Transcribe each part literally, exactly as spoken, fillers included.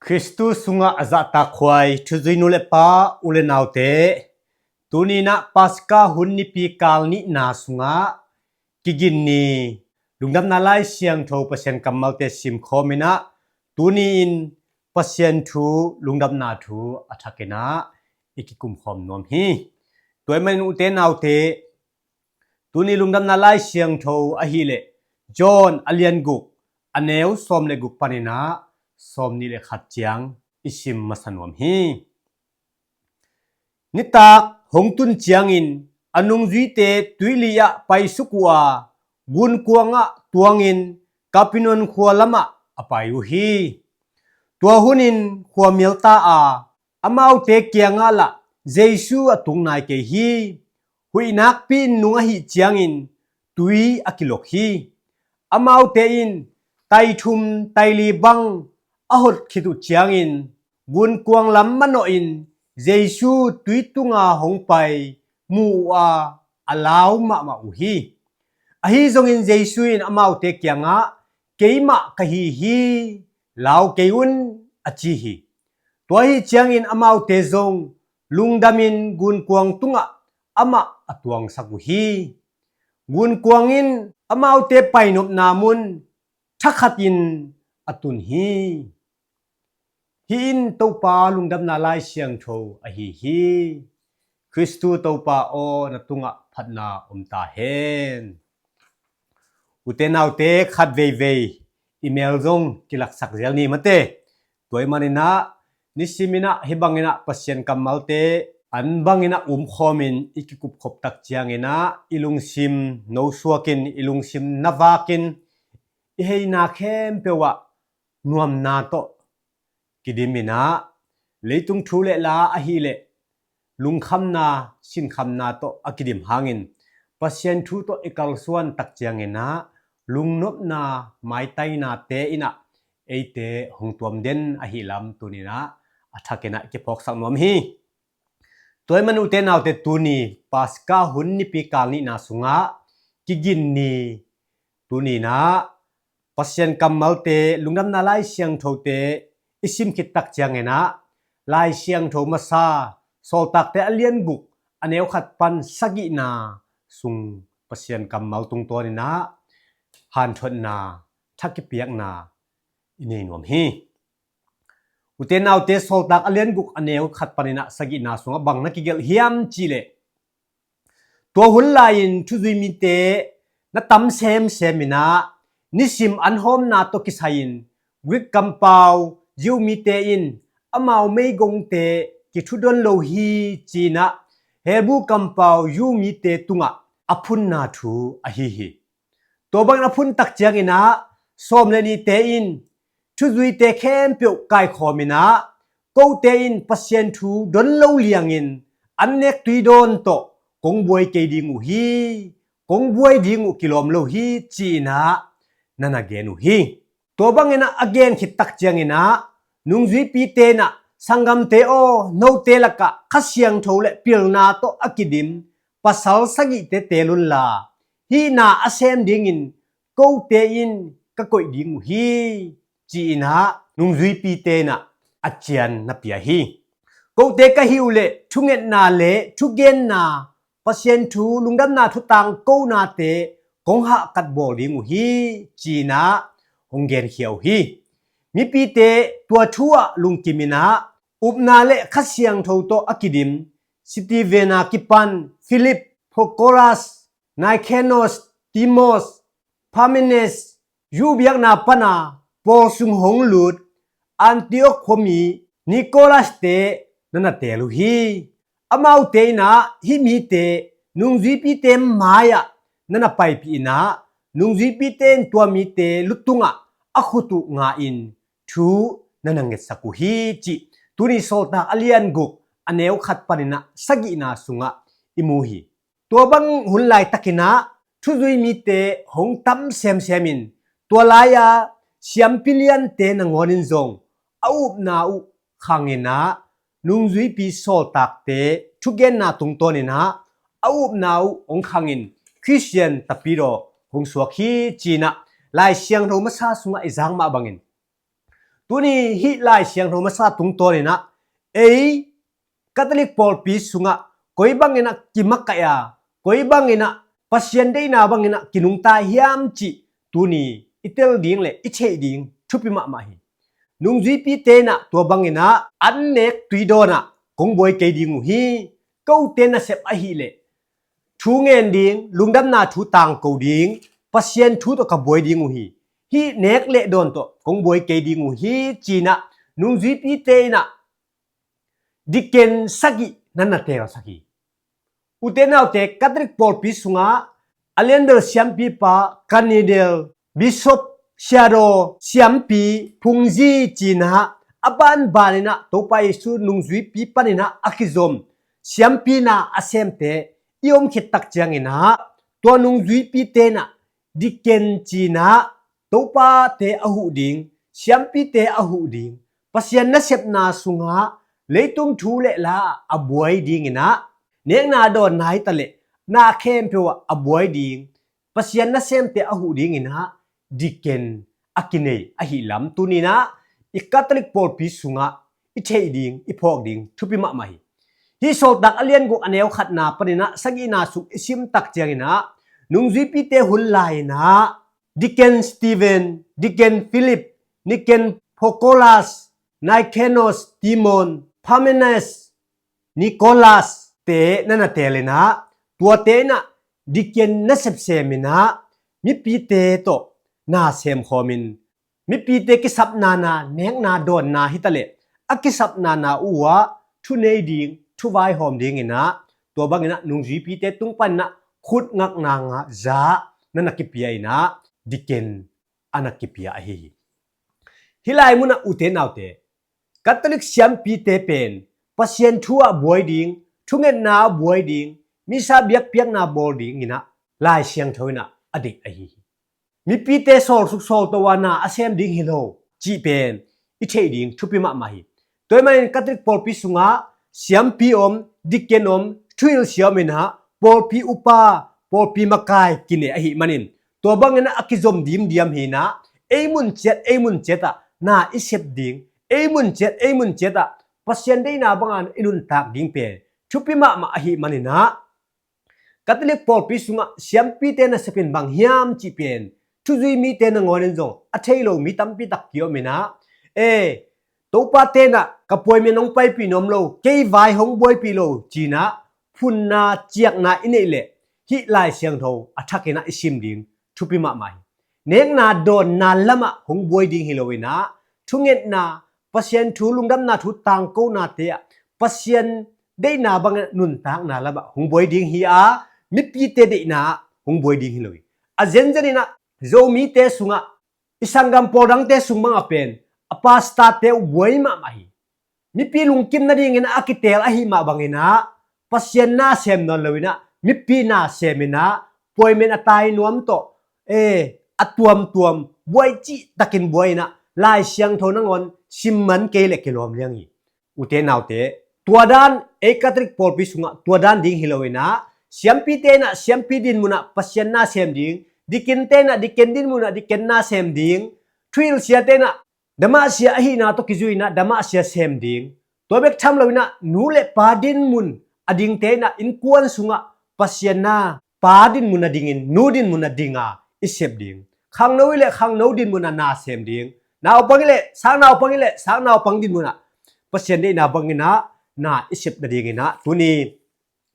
Khristu sungah a zahtak huai thuzui nu le pa, u le naute, tuni-in ah Paska hun nipi kal nihna sungah Kigin Ni Lungdamna Lai Siangtho Pasian kammalte simkhawm in ah, tuni-in Pasian thu, lungdamna thu a thakin ah i kikumkhawm nuam hi. Tua ahih manin ute naute, tuni Lungdamna Lai Siangtho ahih leh John a lian guk, a neu sawm le guk panin ah sawm nih le khat ciang i sim masa nuam hi. Nitak hong tun ciangin a nungzuite tuili ah paisuk uh a, gunkuang ah tuangin Kapernaum khua lamah a pai uh hi. Tua hunin khua mial ta a, amaute kiangah lah Jesu a tung nai kei hi. Huih nakpi-in nung ahih ciangin tui a kilok hi. Amaute in tai thum tai li bang a hot khit uh ciangin gunkuang lam manawhin Jesu tui tunga hong pai mu uh a, a lau mahmah uh hi. Ahi zongin Jesu in amaute kiangah, "Keimah ka hi hi, lau kei un," a ci hi. Tua ahih ciangin amaute zong lungdamin gunkuang tungah amah a tuangsak uh hi. Gunkuang in amaute painopna mun thakhatin a tun hi. Hih in Topa Lungdamna Lai Siangtho ahi hi. Khristu Topa aw, na tungah phatna om ta hen. Ute naute, khat veivei i mel zong kilaksak zel ni mate. Tua ahih manin ah, nisimin ah hih bangin ah Pasian kammalte an bangin ah umkhawmin i kikupkhop tak ciangin ah, i lungsim nosuakin, i lungsim navakin, i heina khempeuh ah nuamna tawh kidim in ah, leitung thu le la ahih leh lungkhamna, sinkhamna tawh a kidim hangin, Pasian thu tawh i kalsuan tak ciangin ah, lungnopna, maitainate in ah eite hong tuam den ahih lam tuni-in ah a thakin ah kiphawksak nuam hi. Tua ahih manin ute naute, tuni Paska hun nipi kal nihna sungah Kigin Ni, tuni-in ah Pasian kammalte, Lungdamna Lai Siangthote i sim khit tak ciangin ah, Lai Siangtho masa, Sawltakte a lian guk, a neu khat pan sagihna sung Pasian kammal tungtawnin ah hanthotna, thakipiakna i nei nuam hi. Ute naute, Sawltak a lian guk, a neu khat panin ah sagihna sungah bang na kigelh hiam cih leh, tua hun lai-in thuzui mite na tam semsem in ah, nisim an hawmna tawh kisai-in Greek kampau Jew mite in amau meigongte kithudon lo hi ci-in ah, Hebru kampau Jew mite tungah a phunna thu ahi hi. Tua bangin a phun tak ciangin ah, sawm le nihte in thuzuite khempeuh kaikhawm in ah, kote in Pasian thu don lo liangin an nek tui dawn tawh kong buai kei ding uh hi, kong buai ding uh kilawm lo hi, ci-in ah na na gen uh hi. Tua bangin ah a gen khit tak ciangin ah, nungzuipite in ah, "Sanggamte aw, note lakah Kha Siangtho le pilna tawh a kidim pasal sagihte teel unla, hih na a sem dingin kote in ka koih ding uh hi," ci-in ah nungzuipite in ah a cian na pia hi. Kote ka hih uh leh thungetna le thugenna, Pasian thu, lungdamna thu tangkonate kong hahkat bawl ding uh hi, ci-in ah hong genkhia uh hi. Mipite tua thu ah lungkim in ah, upna le Kha Siangtho tawh a kidim Stephen a kipan Philip, Prochorus, Nicanor, Timon, Parmenas, Jew biakna pana pawl sung hong lut Antioch khuami Nicholas-te na na teel uh hi. Amaute in ah hih mite nungzuipite mai-ah na na paipih in ah, nungzuipite in tua mite lu tungah a khut uh nga-in thu na na ngetsak uh hi, cih tuni Sawltak a lian guk, a neu khat panin ah sagihna sungah i mu hi. Tua bang hun laitakin ah thuzui mite hong tam semsem in, tua lai-a siampi liante nangawn in zong a upna uh khang in ah, nungzuipi sawltakte thugenna tungtawn in ah a upna uh hong khang in Khristian tapidaw hong suak hi, ci-in ah Lai Siangtho masa sungah i zak mah bangin, Tuni hih Lai Siangtho masa tungtawninah ei Catholic pawlpi sungah koi banginah kimakaih a, koi banginah Pasian deihna banginah kinungta hiam cih tuni i tel ding le i theih ding thupi mahmah hi. Nungzuipite inah tua banginah an nek tui dawnah kong buai kei ding uh hi. Kote nasep ahileh thu ngen ding, lungdamna thu tangko ding, Pasian thu tawh ka buai ding uh hi. Hih nek le dawn tawh kong buai kei ding uh hi, cinah nungzuipite inah diken sagih nan na telsak hi. Ute naute, Catholic pawlpi sungah a lianbel siampipa, Cardinal, Bishop, Siadaw, Siampi, Phungzi cinah a banbaninah Topa Jesu nungzuipi paninah a kizom siampi na a semte i om khit tak cianginah tua nungzuipite inah diken cinah Topate a huh ding, siampite a huh ding, Pasian nasepna sungah leitung thu le la a buai dinginah, nekna dawnna hitaleh na khempeuh ah a buai ding, Pasian nasemte a huh dinginah diken a kinei ahi lam tuninah i Catholic pawlpi sungah i theih ding, i phawk ding thupi mahmah hi. Hih Sawltak a lianguk a neu khatna paninah sagihna sung i sim tak cianginah nungzuipite hun lai-inah Deacon Stephen, Deacon Philip, Deacon Prochorus, Nicanor, Timon, Parmenas, Nicholas te na na telinah, tuate inah diken nasep seminah mipite tawh na semkhawmin, mipite kisapna na, nekna dawnna hitaleh a kisapna na uh ah thunei ding, thuvaihawm dinginah, tua banginah nungzuipite tung paninah khut ngakna ngah za na na kipia inah diken a na kipia ahi hi. Hih lai munah ute naute, Catholic siampite pen Pasian thu ah buai ding, thungetna ah buai ding, misa biakpiakna bawl dinginah Lai Siangtho inah a deih ahi hi. Mipite sawlsuk sawlto a na a sem ding hi lo cih pen i theih ding thupi mahmah hi. Tua ahih manin Catholic pawlpi sungah siampi om, diken om, thuhilhsia om inah, pawlpi upa, pawlpi makai kine ahih manin, tua banginah a kizom dimdiam hinah, ei mun ciat, ei mun ciatah na i sep ding, ei mun ciat, ei mun ciatah Pasian deihna banga i nuntak ding pen thupi mahmah ahih maninah, Catholic pawlpi sungah siampite nasepin bang hiam cih pen thuzui mite nangawnin zong a thei lo mi tampi tak kiom inah, e, Topa tenah ka puaimen hong paipih nuam lo, kei vai hong buaipih lo cinah phunna ciakna i neih leh hih Lai Siangtho a thakinah i sim ding thupi mahmah hi. Nekna dawnna lamah hong buai ding hi loinah, thungetna, Pasian thu, lungdamna thu tangkonate ah Pasian deihna bangin nuntakna lamah hong buai ding hi a, mipite deihna ah hong buai ding hi lo hi. A zenzeninah Zomite sungah, i sanggam pawl dangte sung bangah pen a pastorte uh buai mahmah hi. Mipi lungkim nadingin a kiteel ahi mah banginah Pasian na sem nawn loinah mipi na seminah puaimen a tai nuam tawh, e, a tuamtuam buai cihtakin buai inah Lai Siangtho nangawn simman kei le kilawm liang hi. Ute naute, tua dan ei Catholic pawlpi sungah tua dan ding hi loinah siampite inah siampi dinmunah Pasian na sem ding, dikinte inah diken dinmunah diken na sem ding, thuhilhsiate inah damahsia ahihna tawh kizui inah damahsia sem ding. Tua bek tham loinah nu le pa dinmun a dingte inah innkuan sungah Pasian na pa dinmun a dingin, nu dinmun a dinga i sep ding. Khangno hileh khangno dinmun a na sem ding. Naupang hileh sang naupang hileh sang naupang dinmun ah Pasian deihna banginah na i sep nadinginah tuni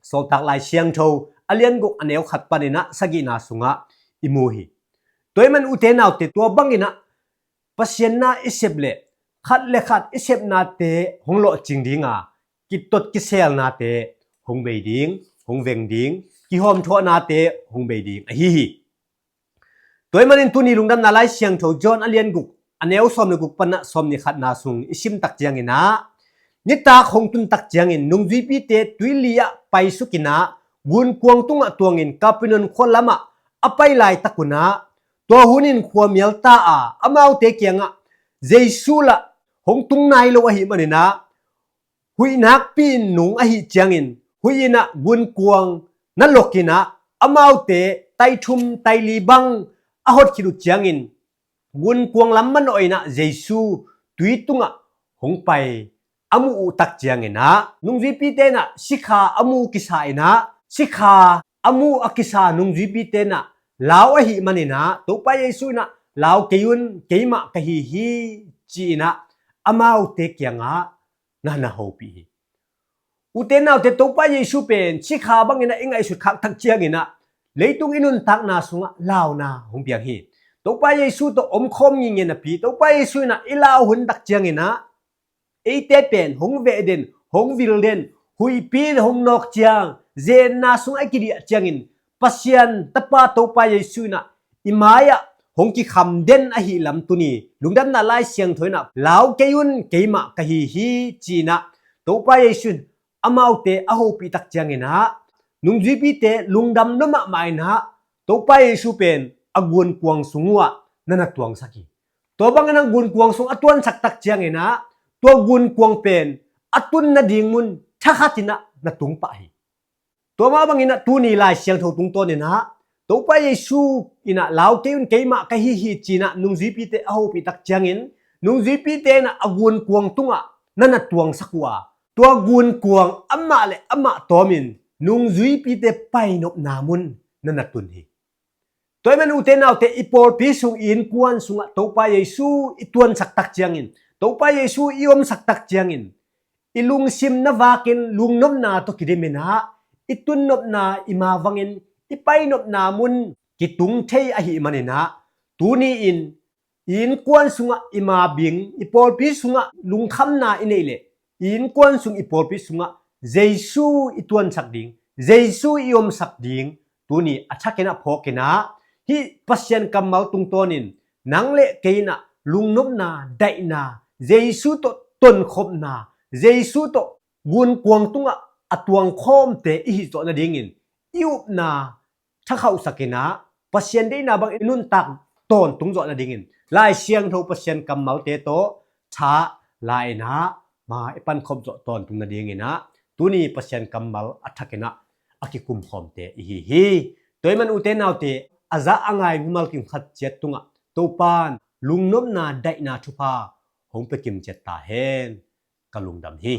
Sawltak Lai Siangtho a lianguk a neu khat paninah sagihna sungah i mu hi. Tua ahih man ute naute, tua banginah Pasian na i sep leh khat le khat i sepnate hong lawhcing dinga, kitot kiselnate hong bei ding, hong veng ding, kihawmthuahnate hong bei ding ahi hi. Tua ahih manin tuni Lungdamna Lai Siangtho John a lianguk a neu sawm le guk panah sawm le khatna sung i sim tak cianginah, nitak hong tun tak ciangin nungzuipite tuili ah paisukinah gunkuang tungah tuangin Kapernaum khua lamah a pai laitak unah, tua hunin khua mialta a, amaute kiangah Jesu lah hong tung nai lo ahih maninah, huih nakpi-in nung ahih ciangin huih innah gunkuang na lokinah, amaute taithum taili bang a hot khit uh ciangin gunkuang lam manawh innah Jesu tui tungah hong pai a muh uh tak ciangin ah, nungzuipite in ah sikha a mu kisa in ah, sikha a mu a kisa nungzuipite in ah lau ahih manin ah, Topa Jesu in ah, "Lau kei un, keimah ka hi hi," ci-in ah amaute kiangah na na hopih hi. Ute naute, Topa Jesu pen sikha bangin ah i ngaihsut khak tak ciangin ah, leitung i nuntakna sungah launa hong piang hi. Topa Jesu tawh omkhawm ngingin napi, Topa Jesu in ah i lau hun tak ciangin ah, eite pen hong veh den, hong vil den, huihpi in hong nawk ciang, zenna sungah i kidiah ciangin, Pasian Tapa Topa Jesu in ah i mai-ah hong kikham den ahih lam tuni lungdamna Lai Siangtho in ah, "Lau kei un, keimah ka hi hi," ci-in ah Topa Jesu in amaute a hopih tak ciangin ah, nungzuipite lungdam lua mahmah in ah, Topa Jesu pen a gunkuang sung uhah na na tuangsak hi. Tua bangin ah gunkuang sung a tuansak tak ciangin ah, tua gunkuang pen a tun nading mun thakhat in ah na tung pah hi. Tua mah bangin ah tuni Lai Siangtho tungtawn in ah, Topa Jesu in ah, "Lau kei un, keimah ka hi hi," ci-in ah nungzuipite a hopih tak ciangin, nungzuipite in ah a gunkuang tungah na na tuangsak uh a, tua gunkuang amah le amah tawmin nungzuipite painopna mun na na tun hi. Tua ahih manin ute naute, i pawlpi sung, i innkuan sungah Topa Jesu i tuansak tak ciangin, Topa Jesu i omsak tak ciangin, i lungsim na vakin lungnopna tawh kidim in ah, i tunnopna i mavangin, i painopna mun kitung thei ahih manin ah, tuni-in i innkuan sungah i mabing, i pawlpi sungah lungkhamna i neih leh, i innkuan sung, i pawlpi sungah Jesu i tuansak ding, Jesu i omsak ding tuni a thakin ah phawkin ah, hih Pasian kammal tungtawnin nang le kei in ah lungnopna, daihna, Jesu tawh tonkhopna, Jesu tawh gunkuang tungah a tuangkhawmte i hih zawh nadingin i upna thakhauhsak in ah, Pasian deihna bang i nuntak tawntung zawh nadingin, Lai Siangtho Pasian kammalte tawh tha la in ah, ma i pankhop zawh tawntung nadingin ah, tuni Pasian kammal a thakin ah a kikumkhawmte i hi hi. Tua ahih manin ute naute, a za a ngai mimal kim khat ciat tungah Topa'n lungnopna, daihna thupha hong pia kim ciat ta hen. Ka lungdam hi.